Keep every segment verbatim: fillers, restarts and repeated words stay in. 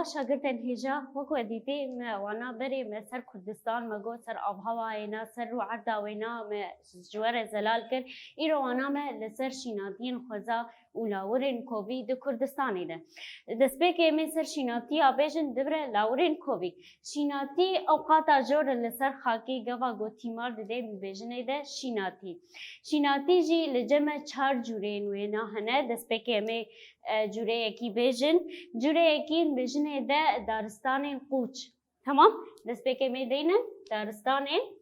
Şagirtên hêja, wek we dîtî, me wana berê me ser Kurdistan, me got ser avhewayê na, ser rûerda wê na, me ji we re zelal kir. Îro wana me li ser şînatiyên xweza û lawirên kovî di Kurdistanê de. Destpêkê em ê ser şînatiya bêjin, divre lawirên kovî. Şînatî ew qata jor e li ser xakê gava ku tîmar dide em bêjinê de şînatî. Şînatî jî li cem me çar cûreyên wêna hene. Destpêkê em ê, e, cûreyekî bêjin. Cûreyekî em bêjinê de daristanên qûç. Tamam. Destpêkê em ê deynin daristanên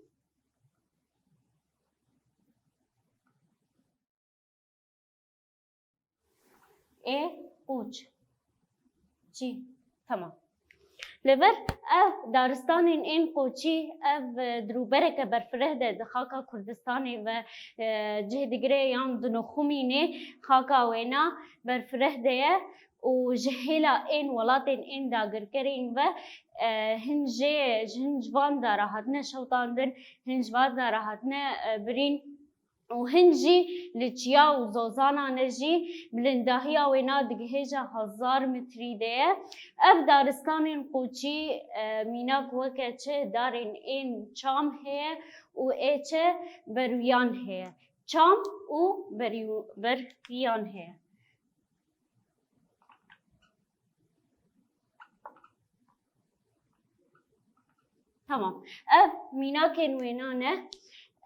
ê qûç. Çî? Tamam. Li vir ev daristanên ên qûçî, ev, e, di rûbereke berfireh de di xaka Kurdistanê ve, e, cih digire yan dinoxumînê xaka wêna berfireh de ye û ji hêla ên welatên ên dagirkerên ve, e, hin jê, ji hin ji van dara hatine şewtandin, hin ji van dara hatine, e, birîn. Û hin jî li çiya û zozana ne jî bilindahiya wêna digihêje hezar metrî de ye. Ev daristanên qûçî, e, mînak weke çi darên ên çam heye û ê çi berûyan heye. Çam û berû-, berûyan heye. Tamam. Ev mînakên wêna ne.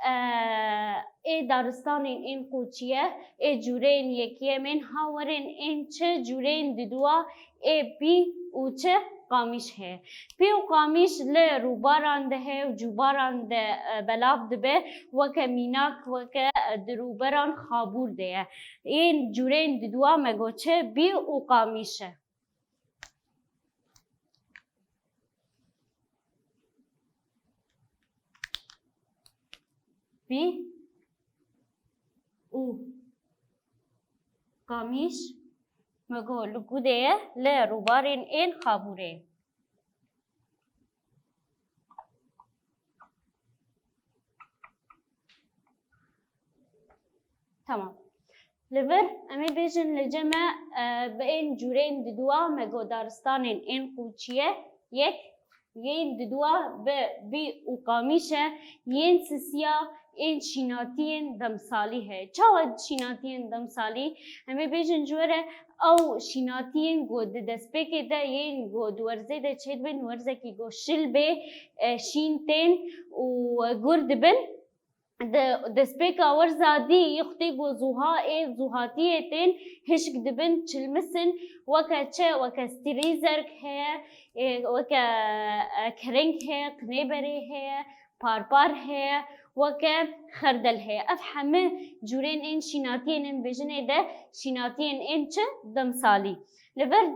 Eee, ê daristanên ên qûçî ye, ê cûreyên yekî ye, em ên ha werin ên çi cûreyên diduwa ê pî û çi qamîş heye. Pî û qamîş li rûbaran de heye û cûbaran de, e, belav dibe, weke mînak, weke, e, di rûberan xabûr de ye. Ên cûreyên diduwa me got çi, bî û qamîş e. Bî û qamîş me got li ku de ye, li rûbarên ên xabûrê. Tamam. Li vir em ê bêjin li cem me, e, bi ên cûreyên diduwa me got daristanên ên qûçî ye, yek, yên diduwa bi bî û qamîş e, yên sisiya ên şînatiyên demsalî heye. Çawa şînatiyên demsalî? Em ê bêjin ji we re ew şînatiyên ku di destpêkê de yên ku di werzê de çêdibin, werzekî ku şil bê, e, şîn tên û gur dibin. Di destpêka werza dî yê xwedê ku zûha ê zûhatiyê tên hişk dibin, çilmisin, weke çi, weke strîzerg heye, ê, weke, e, kereng heye, qinêberê heye, parpar heye, weke xerdel heye. Ev heme cûrên ên şînatiyên ên bêjinê de şînatiyên ên çi demsalî. Li vir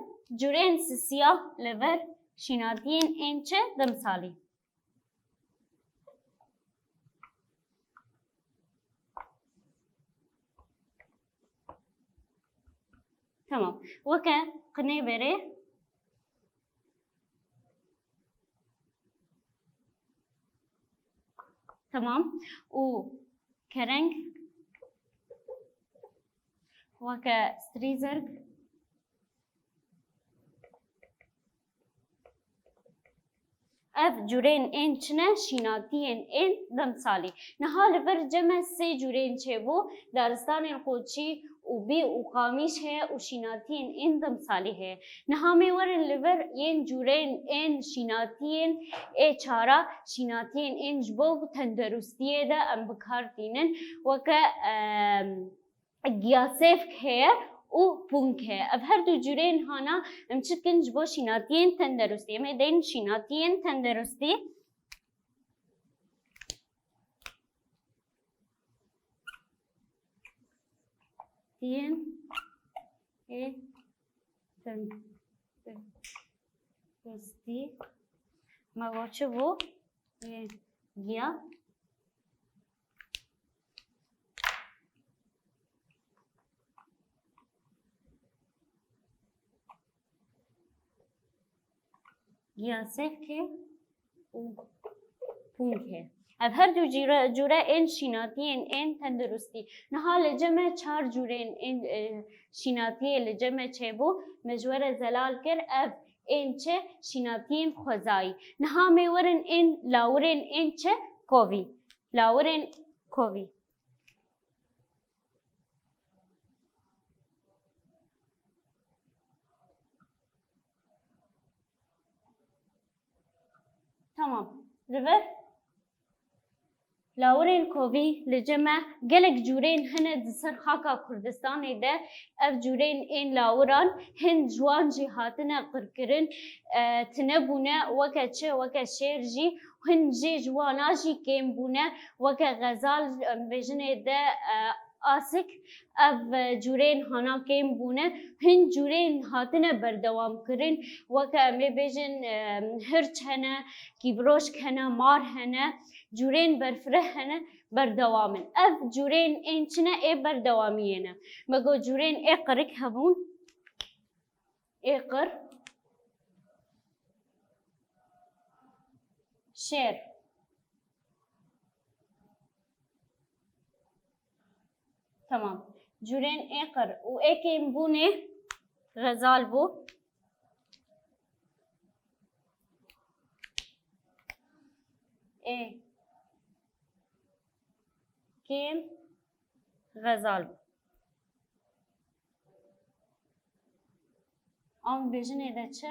cûrên sisiya, li vir şînatiyên ên çi demsalî. Tamam. Weke qinêberê. Tamam. Û kereng. Weke strîzerg. Ev cûrên ên çi ne? Şînatiyên ên demsalî. Niha li vir cem me sê cûrên çêbû, daristanên qoçî û bî û qamîş heye û şînatiyên ên demsalî heye. Niha mê werin li vir yên cûrên ên şînatiyên ê çara, şînatiyên ên ji bo tenderustiyê de em bi kar tînin. Weke, em, Giyasêvk heye û pûnk heye. Ev her du cûreyên hana em çi dikin ji bo şînatiyên tenderustî? Em ê deynin şînatiyên tenderustî. Yên ê tenderustî. Me got çi bû? Ê, giya. Giya sehkê û pûnkê. Ev her du cîre-, cûre ên şînatiyên ên tenduristî. Niha li cem me çar cûrên ên, e, şînatiyê li cem me çêbû, me ji we re zelal kir. Ev ên çi? Şînatiyên xwezayî. Niha mê werin ên lawirên ên çi? Kovî. Lawirên kovî. Tamam. Li vir lawirên kovî li cem e. Gelek cûrên hene di ser xaka Kurdistanê de. Ev cûrên ên lawiran hin ji wan jî hatine qirkirin, e, tune bûne, weke çi, weke şêr jî, hin jê ji wana jî kêm bûne, weke xezal, em bêjinê de, e, asik, ev, e, cûrên hana kêm bûne, hin cûrên hatine berdewamkirin, weke em ê bêjin, e, hirç hene, kîvroşk hene, mar hene, cûrên berfireh hene, berdewam in. Ev cûrên ên çi ne? Ê berdewamiyê ne. Me got cûrên ê qirik hebûn. Ê qir. Şêr. Tamam. Cûrên ê qir û ê kêm bûnê xezal bû. Ê kêm xezal bû. Em bêjinê de çi?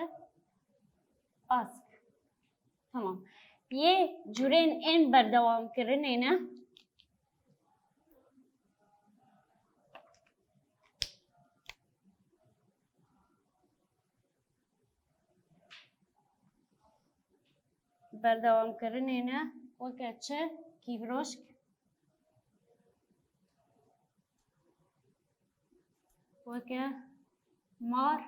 Ask. Tamam. Yê cûrên ên berdewamkirinê ne? Berdewamkirinê ne, weke çi? Kîvroşk. Weke mar.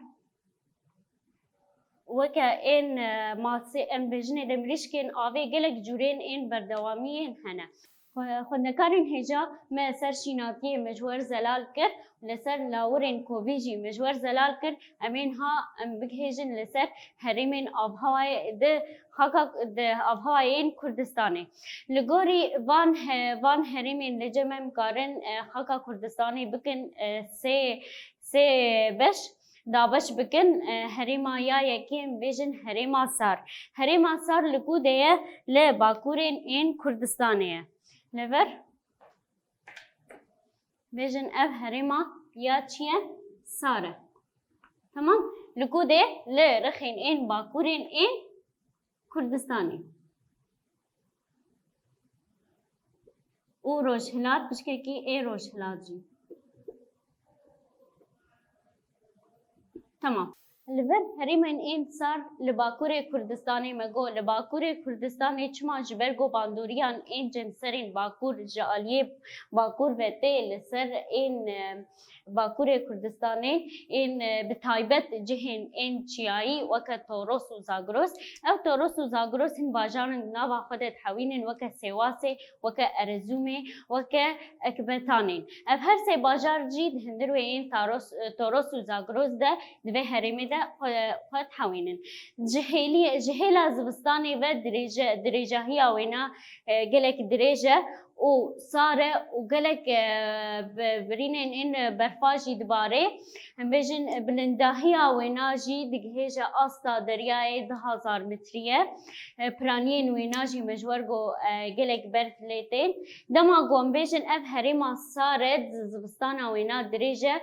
Weke ên, e, masê, em bêjinê de mirîşkên avê, gelek cûrên ên berdewamiyên hene. Xwe-, xwendekarên hêja me ser şînatiyê me ji wer zelal kir, li ser lawirên kovî jî me ji wer zelal kir. Em ê niha em bigihêjin li ser herêmên avhewayê di xaka, di avhewayên Kurdistanê. Li gorî van he-, van herêmên li cem em karin, e, xaka Kurdistanê bikin, e, sê, sê beş, dabeş bikin, e, herêma ya yekê em bêjin herêma Sar. Herêma Sar li ku de ye? Li bakurên ên Kurdistanê ye. Li vir bêjin ev herêma ya çi ye? Sar e. Tamam. Li ku de? Li rixên ên bakurên ên Kurdistanê. Û rojhilat, pişkekî ê rojhilat jî. Tamam. Li vir herêmên ên Sar li Bakurê Kurdistanê me got, li Bakurê Kurdistanê çima ji ber ku bandoriyan ên cemserên Bakur ji aliyê Bakur ve tê li ser ên, e, Bakurê Kurdistanê ên, e, bi taybet cihên ên çiyayî weke Toros û Zagros. Ew Toros û Zagros hin bajaran di nava xwe de dihewînin weke Sêwasê, weke Erezûmê, weke Ekbetanê. Ev her sê bajar jî di hundir wê ên Taros, e, Toros û Zagros de di vê herêmê de xwe, xwe dihewînin. Ji hêliyê, ji hêla zivistanê ve dirêje-, dirêjahiya wêna, e, gelek dirêj e û sar e û gelek, e, bi-, birînên ên berfa jî dibare. Em bêjin, e, bilindahiya wêna jî digihêje asta deryayê du hazar metrî ye. E, piraniyên wêna jî me ji wer got, e, gelek berf lê tên. Dema ku em bêjin ev herêma sar e, di zivistana wêna dirêj e,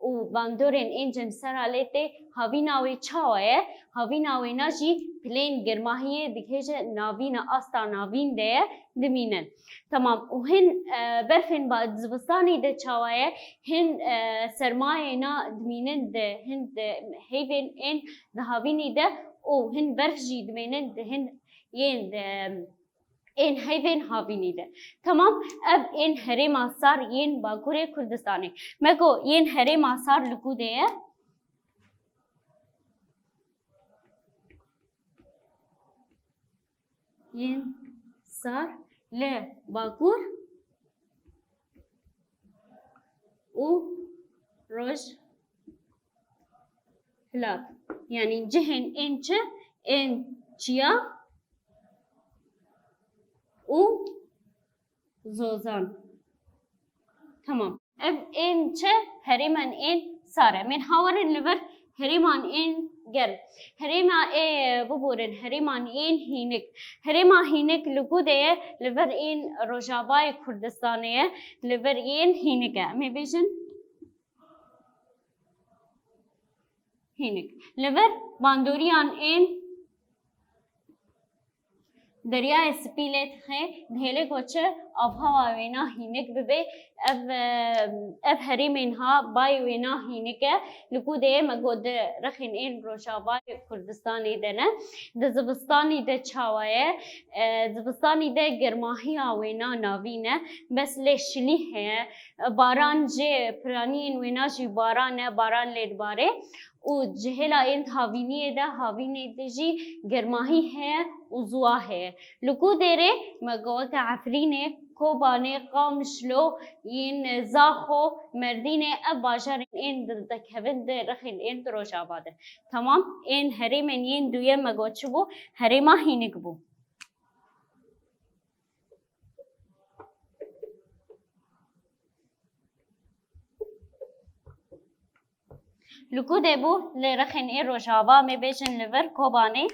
û bandorên ên cem sera lê tê, havîna wê çawa ye? Havîna wêna jî pilên germahiyê digihêje navîna asta navîn de ye, dimînin. Tamam, û hin, e, berfên ba-, zivistanê de çawa ye? Hin, e, sermayê na dimînin di hin di heyvên ên di havînî de û hin berf jî dimênin di hin yên di ên heyvên havînî de. Tamam, ev ên herêma sar yên Bakurê Kurdistanê. Me got, yên herêma sar li ku de ye? Yên sar li Bakur û Roj hilat. Yanî cihên ên çi? Ên çiya û zozan. Tamam. Ev ên çi? Herêman ên sar e. Em ê niha werin li vir herêman ên germ. Herêma ê, biborin, herêman ên hînik. Herêma hînik li ku de ye? Li vir ên Rojavayê Kurdistanê ye, li vir ên hînik e. Em ê bêjin hînik. Li vir bandoriyan ên Deryayê Spî lê dixe, dihêle ku çi avhewa wêna hînik bibe, ev, e, ev herêmên ha bayê wêna hînik e. Li ku de ye? Me got di rexên ên Rojavayê Kurdistanê de ne. Di zivistanî de çawa ye? E, zivistanî de germahiya wêna navîn e. Bes lê şilî heye. Baran jê, piraniyên wêna jî baran e, baran lê dibare. Û cihêla ên havîniyê de, havînê de jî germahî heye û ziwa heye. Li ku derê? Me got weke Efrînê, Kobanê, Qamişlo, yên Zaxo, Merdînê, ev bajarên ên di, dikevin di rexên ên di Rojava de. Temam, ên herêmên yên duyem me got çi bû? Herêma hînik bû. Li ku de bû? Li rexên ê Rojava, em ê bêjin li vir Kobanê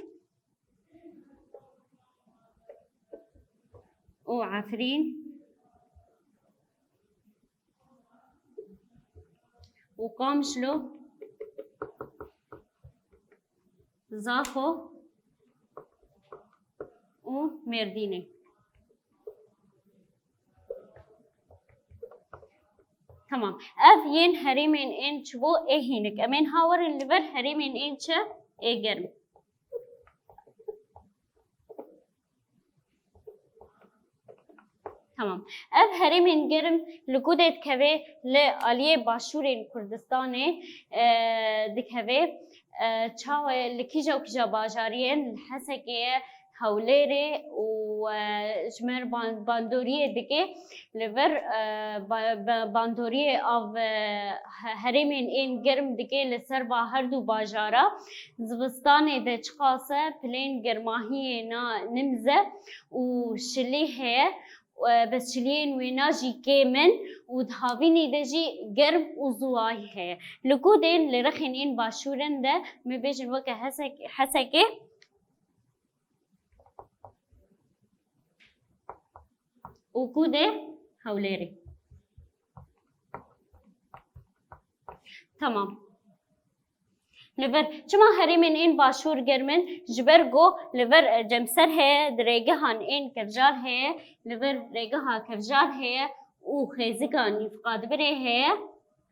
û Efrîn û Qamişlo, Zaxo û Mêrdînê. Tamam. Ev yên herêmên ên çi bû? Ê hînik. Em ên ha werin li vir herêmên ên çi? Ê germ. Tamam. Ev herêmên germ li ku de dikeve? Li aliyê başûrên Kurdistanê, e, dikeve. E, çawa ye? Li kîja û kîja bajariyên? Li Hesekê ye, Hewlêrê û, e, ji me re ban-, bandoriyê dike. Li vir, e, ba-, ba-, bandoriyê av, e, he-, herêmên ên germ dike li ser va her du bajara. Zivistanê de çiqas e, pilên germahiyê na nimze û şilî heye. E, bes şiliyên wêna jî kêm in û di havînê de jî germ û ziwayî heye. Li ku de? Li rexên ên başûrin de, me bêjin weke Hesek-, Hesekê û ku de? Hewlêrê. Tamam. Li vir, çima herêmên ên başûr germ in? Ji ber ku li vir, e, Cemser heye, di rêgehan ên Kevjar heye, li vir rêgeha Kevjar heye û xêzika Nîvqadibirê heye.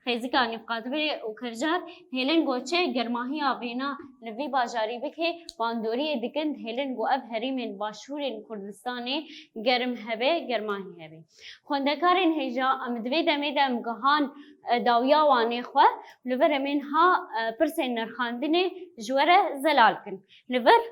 Xêzika Nîvqadibirê û Kevjar hêlin ku çi? Germahiya vêna li vî bajarî bike, bandoriyê dikin, hêlin ku ev herêmên başûrên Kurdistanê germ hebe, germahî hebe. Xwendekarên hêja, em di vê demê de em gihan, e, dawiya wanê xwe, li vir em ên ha, e, pirsên nirxandinê ji we re zelal kin. Li vir,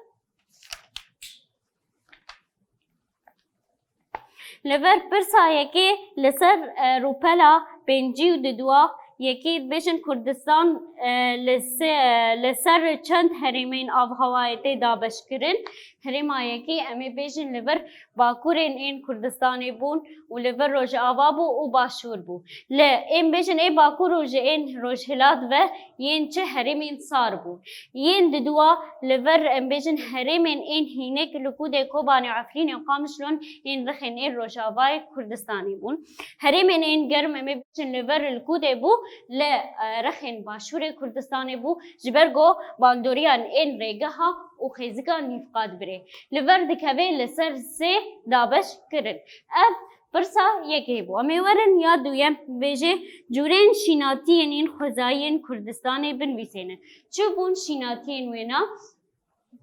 li vir pirsa yekê li ser, e, rûpela pêncî û duduwa yekê dibêjin Kurdistan, e, li se-, li ser çend herêmên avhewayê tê dabeşkirin. Herêma yekê em ê bêjin li vir bakurên ên Kurdistanê bûn û li vir Rojava bû û Başûr bû. Li ên bêjin ê Bakur û ji ên Rojhilat ve yên çi herêmên sar bûn. Yên diduwa li vir em bêjin herêmên ên hînik li ku de Kobanê, Efrînê û Qamişlon ên rexên ên Rojavayê Kurdistanê bûn. Herêmên ên germ em ê bêjin li vir li ku de bû, li, e, rexên Başûrê Kurdistanê bû, ji ber ku bandoriyan ên rêgeha û xêzika Nîvqadibirê. Li vir dikeve li ser sê dabeş kirin. Ev pirsa yekê bû. Em ê werin ya duyem, bêje cûrên şînatiyên ên xwezayiyên Kurdistanê binivîsêne. Çi bûn şînatiyên wêna?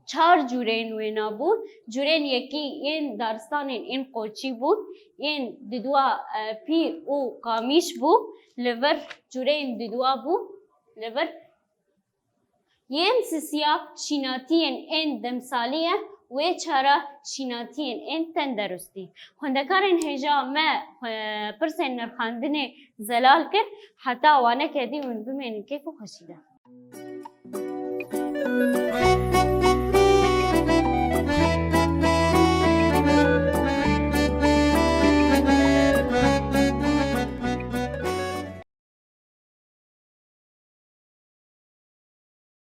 Çar cûrên wêna bûn. Cûrên yekî yên daristanên ên qoçî bûn, yên diduwa, e, pî û qamîş bû, li vir cûrên diduwa bû, li vir yên sisiya şînatiyên ên demsalî ye, wê çara şînatiyên ên tenderustî. Xwendekarên hêja me, e, pirsên nirxandinê zelal kir, heta waneke dî hûn bimênin kêf û xweşî de.